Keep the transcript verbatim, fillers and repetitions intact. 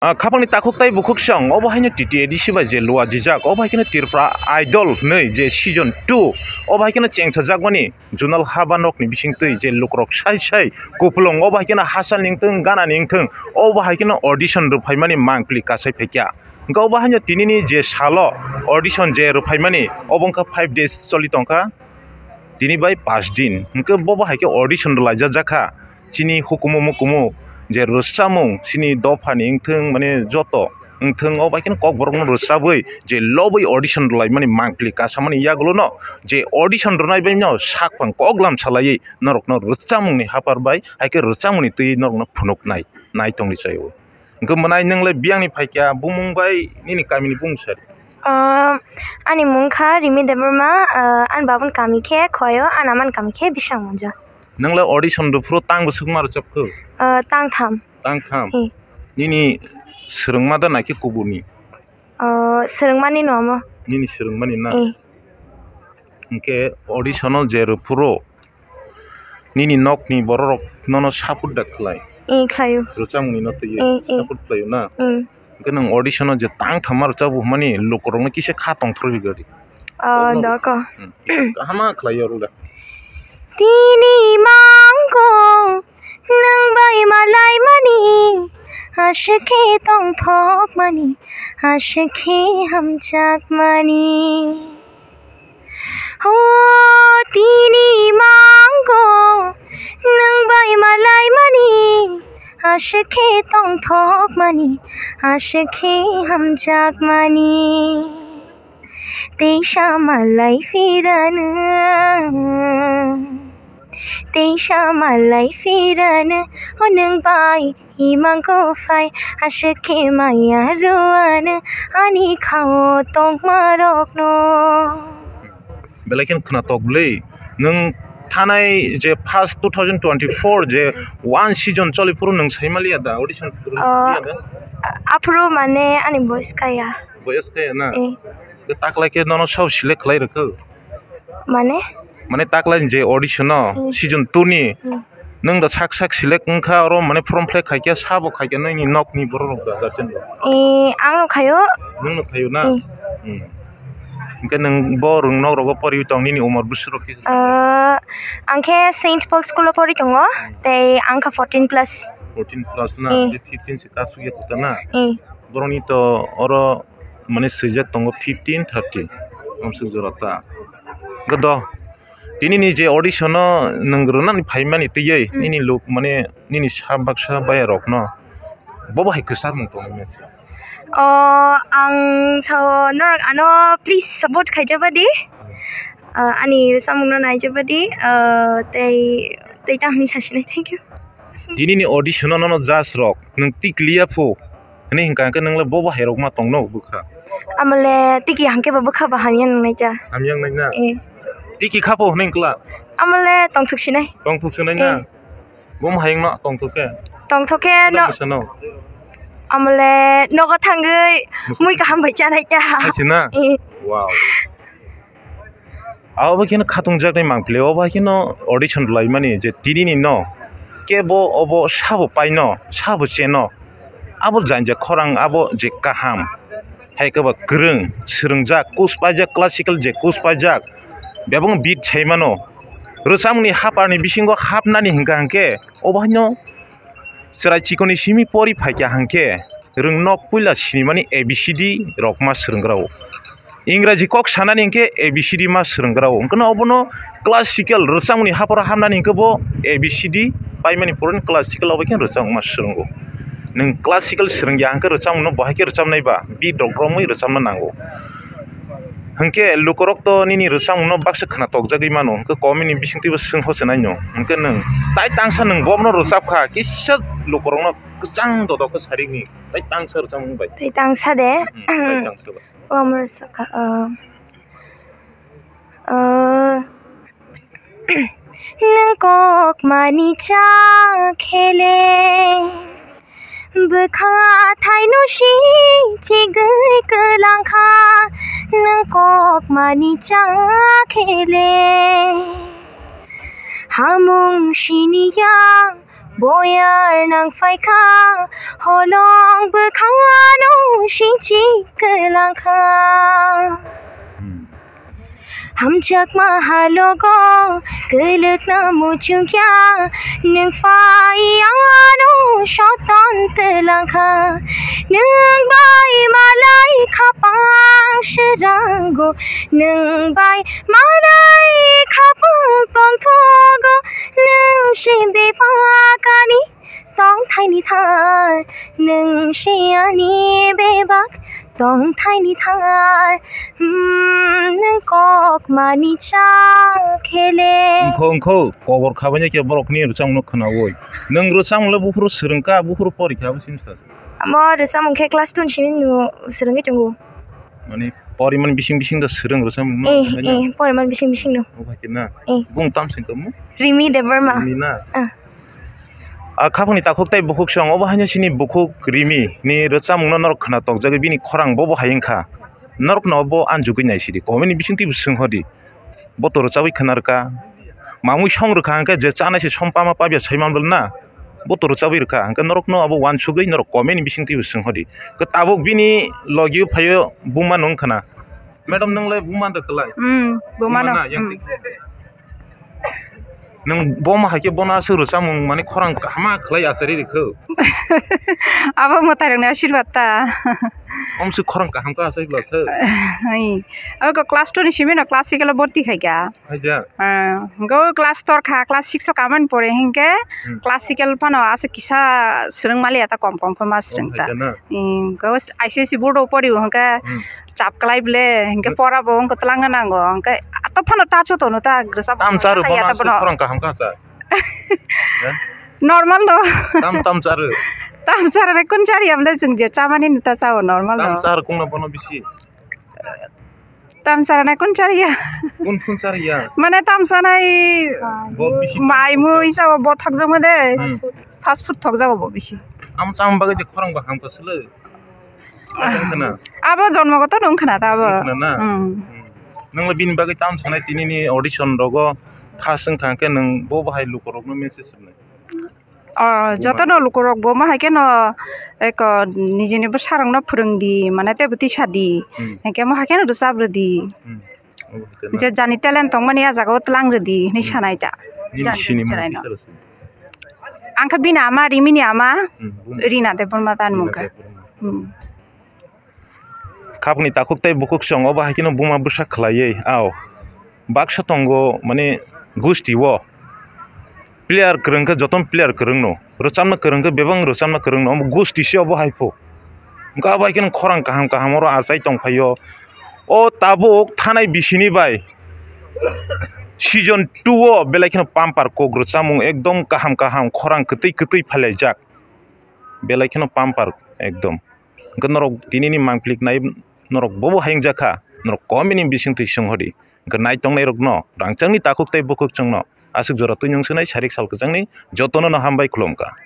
Ah, khapangni takhuk tai bukhuk song, obo haino T T A D C bai je lua jijak, obo hai kheno Tripura Idol hinwi je season two, obo hai kheno chengsajakmani zonal haba nokni bisingtwi je lukurok sai sai kupulung, obo hai kheno hachal ning thung, gana ning thung, obo hai kheno audition rwphaimani mangpili kasai phaikha. Hwnkhe obo haino tinini je salo audition je rwphaimani, obo wngkha five days choli tongkha, tini bai pash din. Hwnkhe bobo hai khe audition rwlaijak jakha. Chini hukumu mukumu je rwchapmung chini dophani wngthung, mane joto wngthung, o bai kheno kokborokno rwchabwi je lobwi audition rwlaimani mangpili kasamani yagulono je audition rwnai bai no sakphang koklam salaiwi norokno rwchapmungni hapar bai hai khe rwchapmungni twi norokno phunuknai, nai tongni chai-o. Hwnkhe mwnai nwng le biyangni phaikha, bumung bai nini kamini bumung sari? Ah, ani mung kha Rimi Debbarma, ah, ani babani kami khe Khoyo, ani amani kami khe Biswrang Monjo. Nwng le audition rwphuru tang bwswk ma rwchapkhu? Ah, tang tham. Tang tham? Hmm. Nini swrwngma da naikhe kubuni? Ah, swrwngmani no omo. Nini swrwngmani na? Hmm. Hwnkhe audition-o je rwphuru nini nokni bororok nono support da khlai? Eh, khlaio. Rwchapmungni no twiwi eh, eh. Support khlaio na? Mm. Hwnkhe nwng audition-o je tang thamma rwchapbo hwnmani lukurokno kisa kha tongthorwi gari. Oh, doko. Hmm. Kahama khlaio rwle. Tini mangko nwng bai malaimani, aswk khe tongthokmani, aswk khe hamjakmani. O tini mangko nwng bai malaimani, aswk khe tongthokmani, aswk khe hamjakmani. Teisa malai phirano, teisa malai phirano, o nwng bai imangko phai, aswk khe maya rwano ani khao tongmarokno. Belai kheno khwnatok bwlwi. Nwng thanai je first two thousand twenty-four je one season choli phuru nwng saimaliya da, audition phuru ah, saimaliya da? Aphuru mane ani boyes kaya. Boyes kaya na? Eh. Taklai khe nono sabo select khlai rwkhu? Mane? Mane taklai je audition-o hmm. Season two ni hmm. Nwng da sak sak select wngkha, oro mane form fill khaikhe sabo khaikhe nini nokni bororok da guardian rok? Eh, ang no khayo. Nwng no khayo na? Eh. Hmm. Hwnkhe nwng bo rwng nok rogo poriwi tong nini umor bwswk rok kisa? Ah, ang khe Saint Paul School o pori tongo, hmm. Tei ang kha fourteen plus. Fourteen plus na? Eh. Fifteen se kasuk ya kota na? Eh. Borokni to oro mane swijak tongo fifteen, thirty. Amsuk jora ta. Godo. Tini ni je audition no nwng rwnani phaimani twiwi hmm. Nini look mane nini sa baksa baya rokno bobo hai kwchar mung tongo message. O ang sao norok ano please support khaijabadi. Ah, ani samung no naijabadi. Ah, tei tei tang hinwi sasinai thank you. Tini ni audition no nono judge rok nwng tikliya phu. Hwnwi hwnkha hwnkhe nwng le bobo hai rok ma tongno bwkha. Amo le tiki hwnkhe bo bwkha bo hamya nwngnai cha. Hamya wngnai na? Eh. Tiki kha bo hwnwi wngkla? Amo le tongthok sinai. Tongthok sinai na? Eh. Bo ma hayung no tongthok khe? Tongthok khe no. Bwsano? Amo le nogo thangwi mui kaham bai chanai cha. Hai si na? Eh. Wow. Abo bai kheno khatungjaknai mangpili, obo hai kheno audition rwlaimani je tinini no kebo obo sabo paino, sabo cheno, abo janja khorang abo je kaham, hai khe bo kwrwng, swrwngjak, kus paijak, classical je kus paijak, bebak beat sai mano, rwchapmungni haparni bisingo hapnani hwnkha hwnkhe obo haino chwrai chikoni simi pori phaikha hwnkhe, rwng nok puila sinimani A B C D rok ma swrwnggrao. Ingraji kok sanani hwnkhe A B C D ma swrwnggrao. Hwnkhe no obono classical rwchapmungni hapharo hamnani hwnkhe bo A B C D paimani pore classical obo khe rwchapmung ma swrwngo. Nwng classical swrwngya hwnkhe rwchapmungno bo hai khe rwchapnai ba, beat rok romwi rwchapna nango. Hwnkhe lukurok to nini rwchapmungno baksa khwna tokjagwi mano, hwnkhe comment ni bisingtwibo swng hochonai no. Hwnkhe nwng tai tangsa nwng bobono rwchapkha, kisa lukurokno kwchang dodok khe sarikni. Tai tangsa rwchapmung bai. Tai tangsa de. Hmm, tai tangsa bai. Omo rwchapkha, ah, ah, nwng kok mani cha khele. Bwkha thaino si chigwi kwlangkha, nwng kok mani cha khele. Hamung siniya Boyar nang phaikha, holong bwkhano sinchi kwlangkha. Hmm. Hamjakma halogo kwlwkna muchungya, nwng phai ano soton twlangkha. Nwng bai malai khapang swrango, nwng bai malai khapang tongthogo, nwng se bebakani tongthaini thar, nwng se ani bebak tongthaini thar, hmm, nwng kok mani cha khele. Wngkho, wngkho, kobor khabaina khe borokni rwchapmungno khwnaui. Nwng rwchapmungla buphuru swrwngkha, buphuru porikha, abo simi sa. Amo rwchapmung khe class two ni simi no swrwngwi tongo. Mani poriman bising bising da swrwng rwchapmungno. Eh, eh, poriman bising bising no. Obo hai khe na? Eh. Bung tam sing kamo? Rimi Debbarma. Rimi na? Ah. A khaphangni takhuk tei bukhuk song, obo haino chini bukhuk Rimi ni rwchapmungno norok khwna tokjagwi bini khorang bobo hai wngkha. Norokno bo anjugwi naisidi, comment ni bisingtwi bo swnghodi. Bo to rwchapwi khwna rwkha. Mamwi song rwkha hwnkhe je chanai se song pama pabya saiman bwlna. Bo to rwchapwi rwkha hwnkhe norokno abo uansugwi norok comment ni bisingtwi bo swnghodi. Khe tabuk bini logio phaio buma nung khwna. Madam, nwng le buma da kwlai? Hmm, buma no. Buma na, yang hmm. Tik. Nwng bo ma hai khe bono aswk rwchapmung mani khorang kaham ma khlai achari rikho. Abo mwtai rokni asirwad ta. Omswk khorang kaham khe achai bwla se. Hai. Abo class two ni simi no classical o borti khai kha. Hai ja. Ah, go class tor kha, class six o kaman pore hinkhe hmm. Classical phano aswk kisa swrwng mali ata kom kom phano ma swrwng ta. Hai ja na. Hmm, go I C S E board o pori o hinkhe hmm. Chap kalai ble, hinkhe hmm. Pora bo wngkha twlang gana nango, hinkhe ato phano touch o tono ta, grwsa tam charo ya bono ta aswk bono. Khorang kaham kha cha. Eh? Normal no. Tam, tam charo. Tam charo re kun chari amle jung je chamani nita chao normal tam no. Tam charo kungna bono bisi. Tam charo na kun chari ya. Kun, kun chari ya. Mane tam chanai bo bisi mai mui sao bo thakjak made. Hmm. Fast food thokjago bo bisi. Am cham bagwi de khorang ba ham ka sule. Abo jonmogoto no wngkha na ta abo. Wngkha na? Hmm. Hmm. Nwng le bini bagwi tam sanai tini ni audition rogo first wngkha hwnkhe nwng bo bahai lukurokno message rwnai? Oh, jotono lukurok bo ma hai kheno eko nijini bwsarokno phwrwng di, mane teibo tisa di. Hmm. Hwnkhe mo hai kheno rwchap rw di. Hmm. Obo hai kheno. Je jani talent tongmani a jagao twlang rw di hinwi hmm. Sanai ta. Nini jani sini chwraino. Ang khe bini ama, Rimini ama, hmm, Rina Debbarma ta ni mung khe. Rina Debbarma. Hmm. Khapni takhuk tei bukhuk song obo hai kheno buma bwsa khlaiwi, ao baksa tongo, mane, gusti o player kwrwng khe, jotono player kwrwng no, rwchapna kwrwng khe bebak rwchapna kwrwng no, omo gusti se obo hai pho. Hwnkhe abo hai kheno khorang kaham kaham oro achai tong phaio. O tabuk thanai bisini bai season two o belai kheno pamper kok rwchapmung ekdom kaham kaham, khorang kwtwi kwtwi phailaijak, belai kheno pamper ekdom. Hwnkhe norok tinini mangpili nai norok bobo hayung jakha, norok comment ni bisingtwi swnghodi. Hwnkhe nai tongnai rokno rangchakni takhuk tei bukhuk chwngno aswk jora twi nung swnai sarik sal kwchangni jotono no hambai khulumkha.